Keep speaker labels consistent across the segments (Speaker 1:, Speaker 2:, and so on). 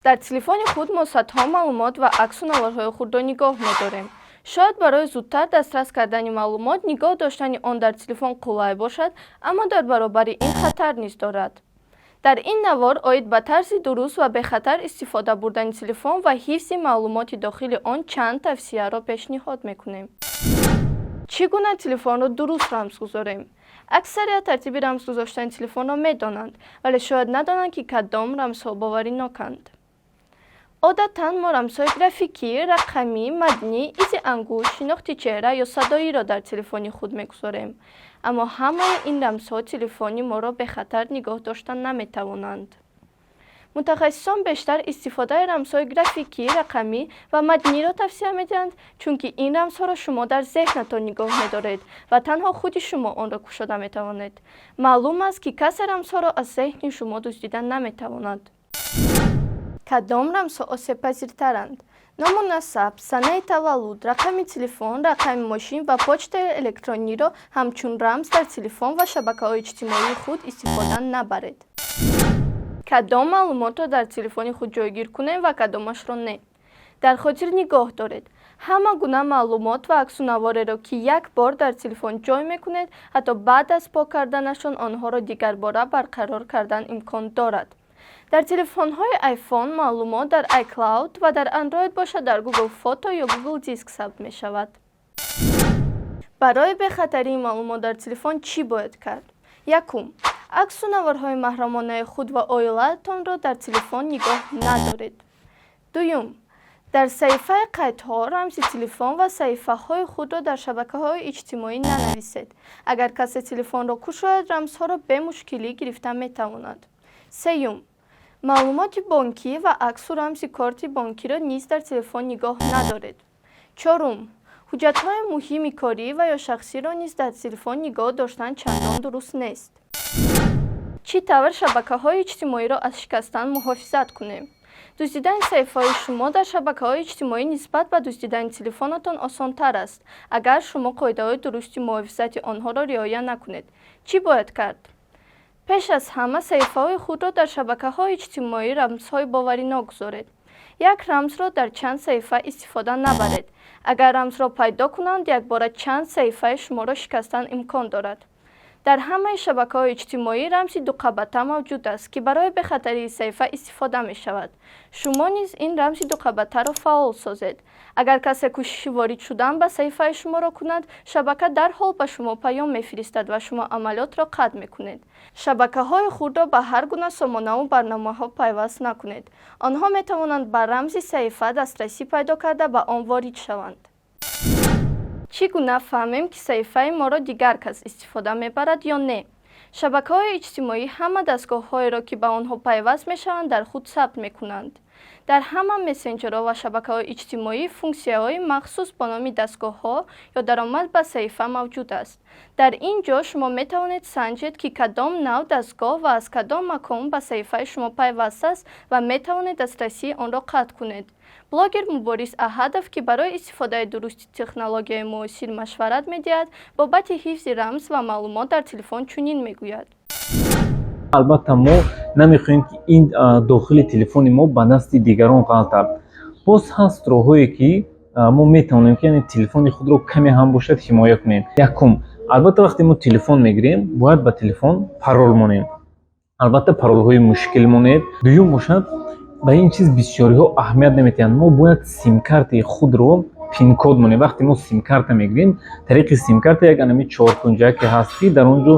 Speaker 1: Дар телефони худ мо садҳо маълумот ва аксу наворҳои худро нигоҳ медорем. Шояд барои зудтар дастрас кардани маълумот нигоҳ доштани он дар телефон қулай бошад, аммо дар баробари ин хатар низ дорад. Дар ин навор оид ба тарзи дуруст ва бехатар истифода бурдани телефон ва ҳифзи маълумоти дохили он чанд тавсияро пешниҳод мекунем. Чӣ гуна телефонро дуруст рамз гузорем? Аксарият тартиби рамз гузоштани телефонро медонанд, вале шояд надонанд, ки кадом рамзҳо бовариноканд. Одатан мо рамзҳои графикӣ, рақамӣ, матнӣ, изи ангушт, шинохти чеҳра ё садоиро дар телефони худ мегузорем, аммо ҳамаи ин рамзҳо телефони моро бехатар нигоҳ дошта наметавонанд. Мутахассисон бештар истифодаи рамзҳои графикӣ, рақамӣ ва матниро тавсия медиҳанд, чунки ин рамзҳоро шумо дар зеҳнатон нигоҳ медоред ва танҳо худи шумо онро кушода метавонед. Маълум аст, ки касе рамзҳоро аз зеҳни шумо дуздида наметавонад. Кадом рамзҳо осебпазиртаранд? Ному насаб, санаи таваллуд, рақами телефон, рақами мошин ва почтаи электрониро ҳамчун рамз дар телефон ва шабакаҳои иҷтимоии худ истифода набаред. Кадом маълумотро дар телефони худ ҷойгир кунем ва кадомашро не? Дар хотир нигоҳ доред: ҳама гуна маълумот ва аксунавореро, ки як бор дар телефон ҷой мекунед, ҳатто баъд аз пок карданашон онҳоро дигарбора барқарор кардан имкон дорад. Дар телефонҳои iPhone маълумот дар iCloud ва дар Android бошад, дар Google Фото ё Google Диск сабт мешавад. Барои бехатарии маълумот дар телефон чӣ бояд кард? Якум: аксу наворҳои маҳрамонаи худ ва оилаатонро дар телефон нигоҳ надоред. Дуюм: дар саҳифаи қайдҳо рамзи телефон ва саҳифаҳои худро дар шабакаҳои иҷтимоӣ нанависед. Агар касе телефонро кушояд, рамзҳоро бемушкилӣ гирифта метавонад. Сеюм: маълумоти бонкӣ ва аксу рамзи корти бонкиро низ дар телефон нигоҳ надоред. Чорум: ҳуҷҷатҳои муҳими корӣ ва ё шахсиро низ дар телефон нигоҳ доштан чандон дуруст нест. Чӣ тавр шабакаҳои иҷтимоиро аз шикастан муҳофизат кунем? Дуздидани саҳифаҳои шумо дар шабакаҳои иҷтимоӣ нисбат ба дуздидани телефонатон осонтар аст, агар шумо қоидаҳои дурусти муҳофизати онҳоро риоя накунед. Чӣ бояд кард? Пеш аз ҳама, саҳифаҳои худро дар шабакаҳои иҷтимоӣ рамзҳои боваринок гузоред. Як рамзро дар чанд саҳифа истифода набаред. Агар рамзро пайдо кунанд, якбора чанд саҳифаи шуморо шикастан имкон дорад. Дар ҳамаи шабакаҳои иҷтимоӣ рамзи дуқабата мавҷуд аст, ки барои бехатарии саҳифа истифода мешавад. Шумо низ ин рамзи дуқабатаро фаъол созед. Агар касе кӯшиши ворид шудан ба саҳифаи шуморо кунад, шабака дарҳол ба шумо паём мефиристад ва шумо амалиётро қатъ мекунед. Шабакаҳои худро ба ҳар гуна сомонаву барномаҳо пайваст накунед. Онҳо метавонанд ба рамзи саҳифа дастрасӣ пайдо карда, ба он ворид шаванд. Чӣ гуна фаҳмем, ки саҳифаи моро дигар кас истифода мебарад ё не? Шабакаҳои иҷтимоӣ ҳама дастгоҳҳоеро, ки ба онҳо пайваст мешаванд, дар худ сабт мекунанд. Дар ҳама мессенҷерҳо ва шабакаҳои иҷтимоӣ функсияҳои махсус бо номи дастгоҳҳо ё даромад ба саҳифа мавҷуд аст. Дар ин ҷо шумо метавонед санҷед, ки кадом навъ дастгоҳ ва аз кадом макон ба саҳифаи шумо пайваст аст ва метавонед дастрасии онро қатъ кунед. Блогер Мубориз Аҳадов, ки барои истифодаи дурусти технологияи муосир машварат медиҳад, бобати ҳифзи рамз ва маълумот дар телефон чунин мегӯяд.
Speaker 2: Албатта, мо намехоҳем, ки ин дохили телефони мо ба дасти дигарон ғалтад. Боз ҳаст роҳҳое, ки мо метавонем, ки яъне телефони худро каме ҳам бошад ҳимоя кунем. Якум, албатта, вақте мо телефон мегирем, бояд ба телефон парол монем, албатта, паролҳои мушкил монед. Дуюм бошад, ба ин чиз бисёриҳо аҳамият намедиҳанд: мо бояд симкартаи худро пинкод монем. Вақте мо симкарта мегирем, тариқи симкарта як анами чоркунҷаке ҳаст, ки дар он ҷо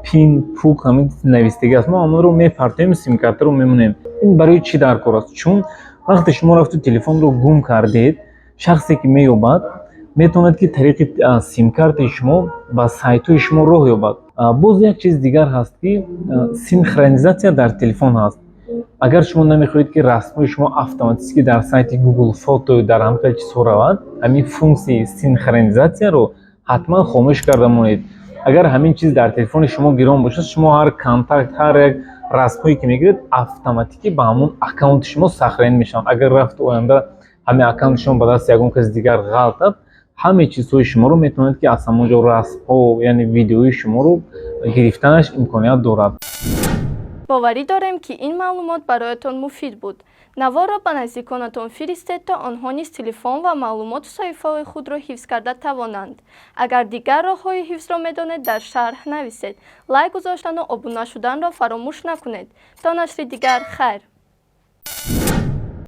Speaker 2: пин, пук, ҳамин навистагӣ аст. Мо ҳамонро мепартоем, симкартаро мемонем. Ин барои чӣ дар кор аст? Чун вақте шумо рафту телефонро гум кардед, шахсе ки меёбад, метавонад, ки тариқи симкартаи шумо ба сайтҳои шумо роҳ ёбад. Боз як чиз дигар ҳаст, ки синхронизатсия дар телефон ҳаст. Агар шумо намехоҳед, ки расмҳои шумо автоматически дар сайти Google Фото, дар ҳамин хел чизҳо равад, ҳамин функсияи синхронизатсияро ҳатман хомӯш карда монед. Агар ҳамин чиз дар телефони шумо гирон бошад, шумо ҳар контакт, ҳар як расмҳое ки мегиред, автоматикӣ ба ҳамон аккаунти шумо сохранить мешаванд. Агар рафту оянда ҳамин аккаунти шумо ба дасти ягон каси дигар ғалтад, ҳамаи чизҳои шуморо метавонед, ки аз ҳамон ҷо расмҳо, яъне видеои шуморо гирифтанаш имконият дорад.
Speaker 1: Боварӣ дорем, ки ин маълумот бароятон муфид буд. Наворро ба наздиконатон фиристед, то онҳо низ телефон ва маълумоту саҳифаҳои худро ҳифз карда тавонанд. Агар дигар роҳҳои ҳифзро медонед, дар шарҳ нависед. Лайк гузоштану обуна шуданро фаромӯш накунед. То нашри дигар, хайр.